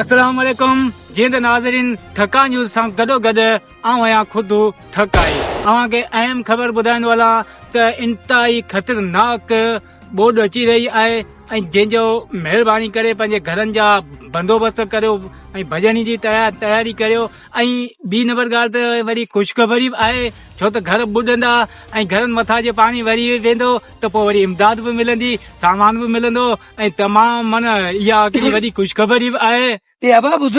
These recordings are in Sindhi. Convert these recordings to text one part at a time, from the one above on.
السلام عليڪم جيئن ته ناظرين ٿڪا نيوز سان گڏو گڏ آئون آهيان خود ٿڪائي اوهان کي اهم خبر ٻڌائيندو هلان ته انتهائي خطرناڪ ٻوڏ اچي رهي آهي ۽ جنهن جو مهرباني ڪري پنهنجي گهرن جا بندوبست ڪريو ۽ ڀڄڻ جي تياري ڪريو ۽ ٻي نمبر ڳالهه ته وري خوشخبري به آهي ڇو ته گهر ٻڏندا ۽ گهرن مٿان جي پاڻي وري ويندو ته پوء وري امداد به ملندي سامان به ملندو ۽ تمام معنيٰ اها هڪڙي وڏي خوشخبري به آهي. اي ابا ٻڌ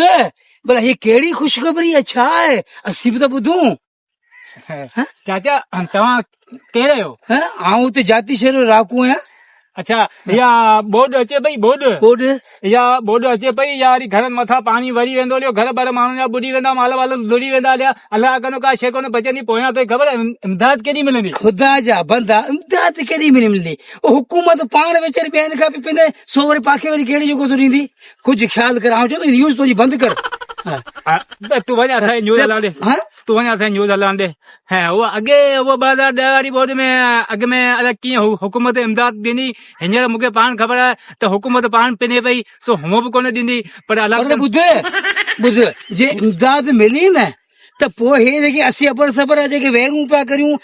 ڀلا هي ڪهڙي خوشخبري آهي ڇا آهي اسين به ته ٻڌون. چاچا توهان ڪير آهيو؟ آئون ته جاتي شهر جو رهاڪو آهيان. اڇا اها ٻوڏ اچي پئي ٻوڏ ٻوڏ اها ٻوڏ اچي پئي يا وري گهرن مٿان پاڻي وري ويندو هليو گهر بر ماڻهن جا ٻڏي ويندا مال وال لڙي ويندا هليا الله ڪندو ڪا شيء ڪونه بچندي پويان توکي خبر امداد ڪيڏي ملندي. خدا جا بندا امداد ڪيڏي ملندي حڪومت پاڻ ويچاري ٻين کان پئي پني سو وري پاکي وري ڪهڙي جيڪو ٿو ڏيندي ڪجهه خيال ڪر آئون چوان ٿو نيوز تنهنجي بند ڪر. تون وڃ اسان جي نيوز هلڻ ڏي تون وڃ اسان جي نيوز هلڻ ڏي هي اهو اڳي اهو 2010 واري ٻوڏ ۾ اڳ ۾ الائي ڪيئن حڪومت امداد ڏني هينئر مون کي پاڻ خبر آهي ته حڪومت پاڻ پني پئي سو هونء به ڪونه ڏيندي پر الائي ٻڌ ٻڌ جي امداد ملي نه ته پوء هي جيڪي اسين ابر سبر جيڪي ويرون پيا ڪريون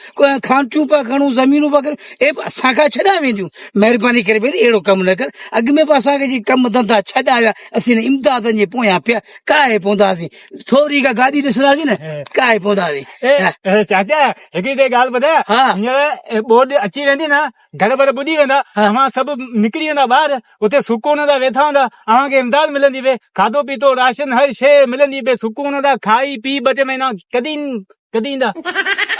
کانٽيون پيا کڻون زمينون پيا ڪريون اهي به اسان کان ڇڏايا وينديون مهرباني ڪري ڀيڻ اهڙو ڪم نه ڪر اڳ ۾ به اسان کي جي ڪم ڌنڌا ڇڏايا ويا اسين امدادن جي پويان پيا ڪاهي پونداسين ٿوري ڪا گاڏي ڏسنداسين نه ڪاهي پونداسين. چاچا هڪڙي ته ڳالهه ٻڌايان هينئر ٻوڏ اچي ويندي نه گهر ور ٻڏي ويندا اوهان سڀ نڪري ويندا ٻاهر اتي سڪون سان ويٺا هوندا اوهان کي امداد ملندي پئي کاڌو پيتو راشن هر شيء ملندي پئي سڪون سان کائي پي ٻه ٽي مهينا ڪڍي ڪڍي ايندا.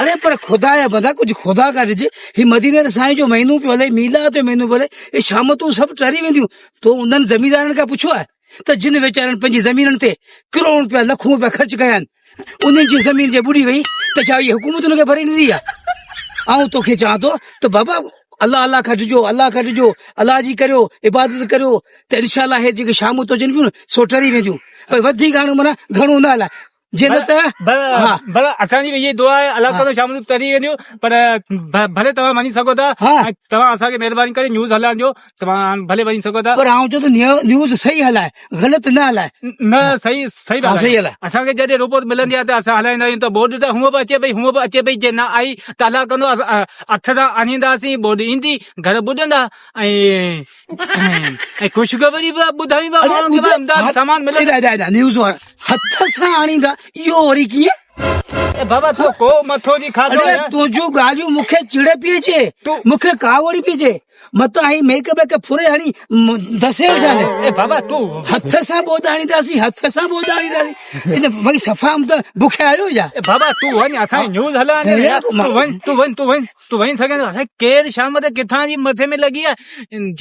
اڙي پر خدا جا بندا ڪجهه خدا کان ڊڄ هي مديني واري سائين جو مهينو پيو هلي ميلاد جو مهينو پيو هلي اهي شامتون سڀ ٽري وينديون تو انهن زميندارن کان پڇيو آهي ته جن ويچارن پنهنجي زمينن تي ڪروڙن روپيا لکون روپيا خرچ ڪيا آهن انهن جي زمين جي ٻڏي وئي ته ڇا اهي حڪومت ان کي ڀري ڏيندي ڇا؟ آئون توکي چوان ٿو ته بابا الله الله کان ڊڄو الله کان ڊڄو الله جي ڪريو عبادت ڪريو ته انشاء الله هي جيڪي شامون تو اچن پيون سو ٽري وينديون پر وڌيڪ هاڻي معنيٰ گهڻو نه هلائي جي نه ته ها ڀلا اسان جي به اها دعا آهي الله تعالي شامون تري وينديون پر ڀلي توهان وڃي سگهو ٿا توهان اسان کي مهرباني ڪري نيوز هلائڻ ڏيو توهان ڀلي وڃي سگهو ٿا پر آئون چوان ٿو نيوز صحيح هلائي غلط نه هلائي نه صحيح صحيح ها صحيح هلائي اسان کي جڏهن رپورٽ ملندي آهي ته اسان هلائيندا آهيون ته ٻوڏ ته هونء به اچي پئي هونء به اچي پئي جي نه آئي ته الله ڪندو هٿ سان آڻينداسين ٻوڏ ايندي گهر ٻڏندا ۽ ۽ خوشخبري به ٻڌايون پيا ماڻهن کي امداد سامان ملندو نيوز هٿ سان آڻيندا اهو وري ڪيئن؟ اي بابا تو ڪو مٿو جي کاڌو اڙي تنهنجون ڳالهيون مون کي چڙ پئي اچي مون کي ڪاوڙ پئي اچي متان هي ميڪ بيڪ ڦري هڻي دسي وجهان اي بابا تو هٿ سان ٻوڏ آڻينداسين هٿ سان ٻوڏ آڻينداسين ان ڀئي صفا هم ته بکيا آهيو يا اي بابا تو وڃ اسان جي نيوز هلائڻ ڏي تون وڃ تون وڃ تون وڃ تون وڃي سگهين ٿو الائي ڪير شام تي ڪٿان جي مٿي ۾ لڳي آهي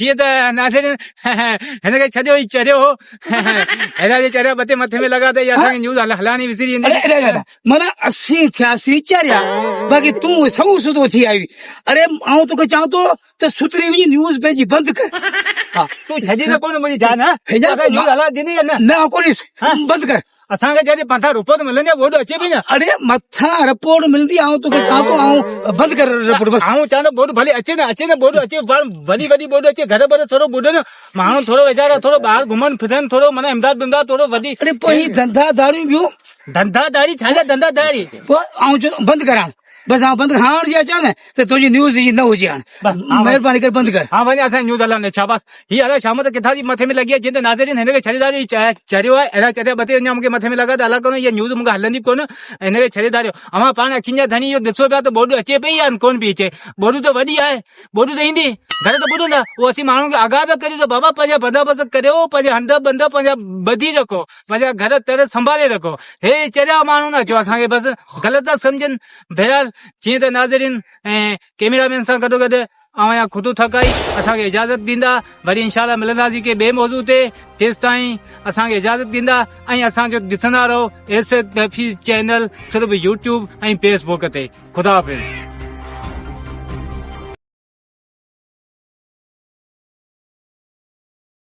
جيئن ته ناصر هن کي ڇڏيو هي چريو هو هن جي چريا ٻه ٽي مٿي ۾ لڳا ته اها اسان کي نيوز هلائڻي وسري ويندي معنيٰ اسين ٿياسين چريا باقي تون سنئون سڌو ٿي آيو اڙي آئون توکي چوان ٿو ته سڌري وڃي نيوز پنهنجي بند ڪر ها تون ڇڏي ته ڪونه منهنجي جان ها نيوز هلائڻ ڏيندي يا نه نه ڪونه بند ڪر اسان کي جڏهن مٿان رپورٽ ملندي آهي ٻوڏ اچي پئي نه. اڙي مٿان رپورٽ ملندي آئون توکي چوان ٿو آئون بند ڪر رپورٽ بس. آئون چوان ٿو ٻوڏ ڀلي اچي نه اچي نه ٻوڏ اچي پر وڏي وڏي ٻوڏ اچي گهر ٻر ٿورو ٻڏن ماڻهو ٿورو ويچارا ٿورو ٻاهر گهمن ڦرن ٿورو معنيٰ امداد بمداد ٿورو وڌي. اڙي پوء هي ڌنڌا ڌاڙيون ٻيون. ڌنڌا ڌاڙي ڇا جا ڌنڌا ڌاڙي. پوء آئون چوان ٿو بند ڪر هاڻ. بس آئون بند هاڻ جي اچان نه ته تنهنجي نيوز جي نه هجي هاڻ مهرباني ڪري بند ڪر. ها وڃ اسان جي نيوز هلڻ ڏي شاباس هي الاء شام ته ڪٿان جي مٿي ۾ لڳي آهي جنهن تي ناظرين هن کي ڇڏي ڌاريو هي چريو آهي اهڙا چريا ٻه ٽي اڃا مون کي مٿي ۾ لڳا ته الاء ڪونه هيء نيوز مون کي هلندي به ڪونه هن کي ڇڏي ڌاريو اوهان پاڻ اکين جا ڌڻي اهو ڏسو پيا ته ٻوڏ اچي پئي يا ڪونه پئي اچي ٻوڏ ته وڏي آهي ٻوڏ ته ايندي گهر ته ٻڏندا اهو اسين ماڻهن کي آگاهه پيا ڪريون ته بابا پنهنجا بندوبست ڪريو پنهنجا هنڌ بند پنهنجا ٻڌي رکو پنهنجا گهر تر سنڀالي رکو هي چريا ماڻهو نه اچو اسان کي بس غلط ٿا سمجهن بهرحال جيئن ته ناظرين ۽ ڪيميرا مين سان گڏو گڏ آئون آهيان خدو ٿڪائي اسان کي اجازت ڏيندا وري انشاء الله ملنداسين ڪنهن ٻئي موضوع تي تيستائين اسان کي اجازت ڏيندا ۽ اسان جو ڏسندا رهو ايس ايف چينل صرف يوٽيوب ۽ فيس بڪ تي خدا حافظ.